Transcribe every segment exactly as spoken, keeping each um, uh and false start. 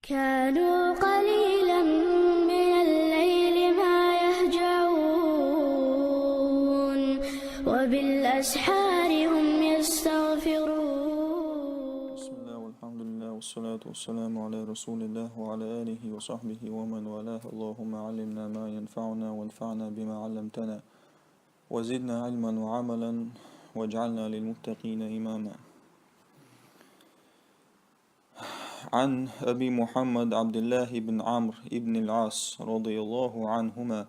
كانوا قليلا من الليل ما يهجعون، وبالأسحار هم يستغفرون. بسم الله والحمد لله والصلاة والسلام على رسول الله وعلى آله وصحبه ومن والاه. اللهم علمنا ما ينفعنا وانفعنا بما علمتنا وزدنا علما وعملا واجعلنا للمتقين إماما. عن أبي محمد عبد الله بن عمرو بن العاص رضي الله عنهما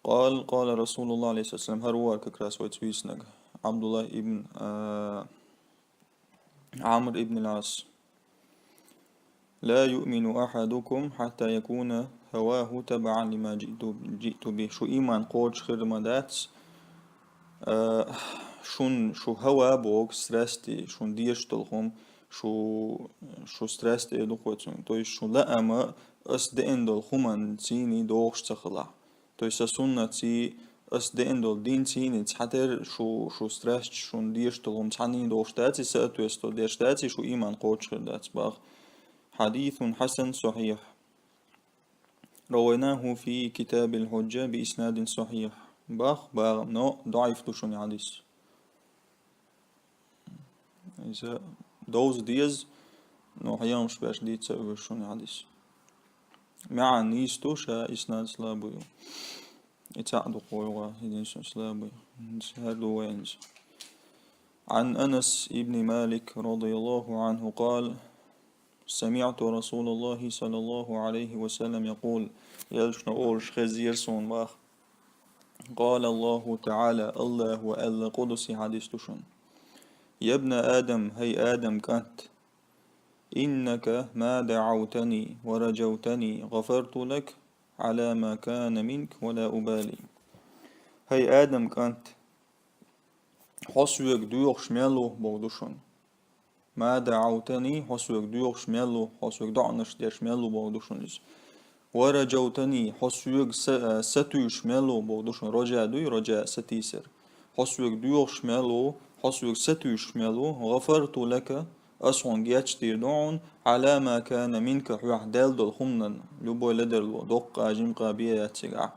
قال: قال رسول الله عليه الصلاة والسلام. ХӀара вар как раз вайца вийцинарг. Абдуллах ибн, а, Амр ибн аль-Ас. لا يؤمن أحدكم حتى يكون هواه تبعا لما جئت، جئت به. Шун иман кхочуш хир ма дац, а, шун, шун хӀава боху, страсти, шун дезаш долу хӀума, шун, шун страсти эр ду кхо цунна. То есть шун лаам ас деана долу хӀуманций догӀуш ца хилахь. То есть сан суннатций, ас деана долу динций цхьатерра шун, шун страсташ, шун дезаш долу хӀума цхьанний догӀуш даций, соответствовать деш даций, шун иман кхочуш хир дац боху. حديث حسن صحيح. رويناه في كتاب الحجة بإسناد صحيح. Боху, боху, но даӀиф ду шуна хьадис. Иза довза деза, но хьаямаш беш дийца а вуьйш шуна хьадис. МаьӀна нийса ду, ша иснад слабый ю. И цхьаъ ду кхойгӀа, единственный слабый. ХӀара ду вайна иза. عن أنس بن مالك رضي الله عنه قال: سمعت رسول الله صلى الله عليه وسلم يقول. Элчано олуш хезира суна боху. قال الله تعالى, Аллахо аьлла, къудси хьадис ду шуна: يا ابن آدم, хӀай Адам кӀант, إنك ما دعوتني ورجوتني غفرت لك على ما كان منك ولا أبالي. ХӀай Адам кӀант, хьо соьга доьхуш мел ву боху ду шуна. ما دعوتني, хьо соьга доьхуш мел ву, хьо соьга доӀанаш деш мел ву боху ду шуна иза. ورجوتني, хьо соьга са-, сатуьйсуш мел ву боху ду шуна. Ража дуй, ража сатийсар. Хьо соьга доьхуш мел ву, хьо соьга сатуьйсуш мел ву. غفرت لك, ас хьуна гечдийр ду хьуна. على ما كان منك, хьоьгахь даьлла долу хӀуманан, любой ледарло, доккха, жимкъа, бен яц цигахь.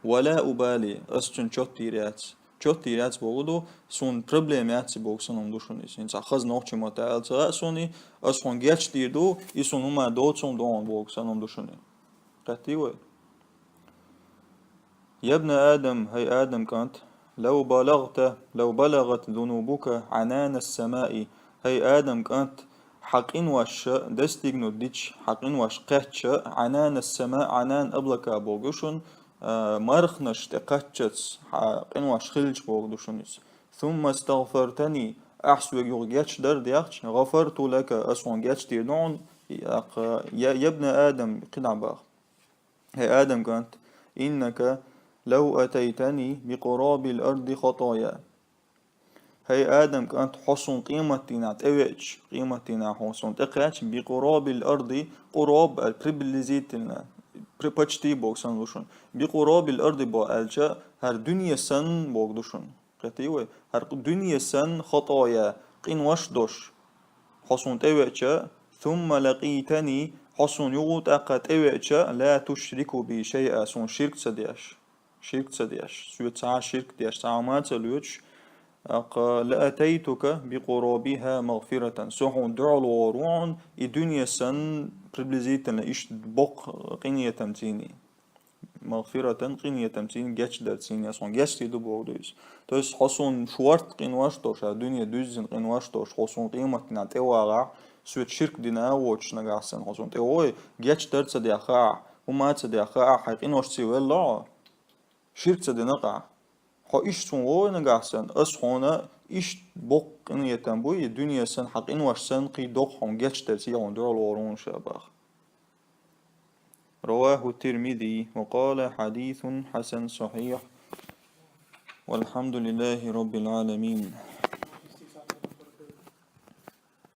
ولا أبالي, ас цуьнан чот йийр яц. Чот йийр яц боху ду, суна проблема яц и боху санна ду шуна иза. ХӀинца хаза нохчийн маттахь аьлча ца хаьа суна, ас хьуна гечдийр ду, и суна хӀума доцург ду хьуна боху санна ду шуна. Кхеттий вай? يا ابن آدم, хӀай Адам кӀант, لو بلغت، لو بلغت ذنوبك عنان السماء, хӀай Адам кӀант, хьан къинош достигнуть дича, хьан къинош кхаьчча, عنان السماء, عنان облака боху ду шуна, а, марханаш тӀе кхаччалц хьан къинош хилча боху ду шуна иза. ثم استغفرتني, ахь соьга юха гечдар а дехча, غفرت لك, ас хьуна гечдийр ду хьуна, يا، يا ابن آدم, кхидӀа боху. ХӀай Адам кӀант, إنك لو أتيتني بقراب الأرض خطايا. ХӀай Адам кӀант, хьо суна къематдийнахь тӀевеача, къематдийнахь хьо суна тӀекхаьчча, بقراب الأرض, къуроб аьлча приблизительно, при-, почти боху санна ду шуна. بقراب الأرض боху аьлча, хӀара дуьне санна боху ду шуна. Кхеттий вай? ХӀара дуьне санна خطايا, къинош долуш, хьо суна тӀевеача, ثم لقيتني, хьо суна юха тӀаккха тӀевеача, لا تشرك بي شيئا, суна ширк ца деш. Ширк ца деш. Соьца цхьа а ширк деш, цхьа а хӀума ца лоьцуш, тӀаккха لأتيتك بقرابها مغفرة. Со хьуна дуьхьал вогӀур ву хьуна, и дуьне санна приблизительно иштта боккха къинхетамций. مغفرة, къинхетамций, гечдарций, ас хьуна гечдийр ду боху ду иза. То есть хьо суна шорта къинош долуш, хӀара дуьне дуьззина къинош долуш, хьо суна къематдийнахь тӀевагӀахь, соьца ширк дина а воцуш нагахь санна, хьо суна тӀевой, гечдар ца деш хилахь, хӀума ца деш хилахь, хьайн къиношций велла хьо, ширк ца дина ахь. Хьо иштта суна вогӀий нагахь санна, ас хьуна иштта боккха къинхетам буй, и дуьне санна, хьан къинош санна, кхин доккха хьуна гечдарций, хьуна дуьхьал вогӀур ву ша боху. رواه الترمذي وقال: حديث حسن صحيح. والحمد لله رب العالمين.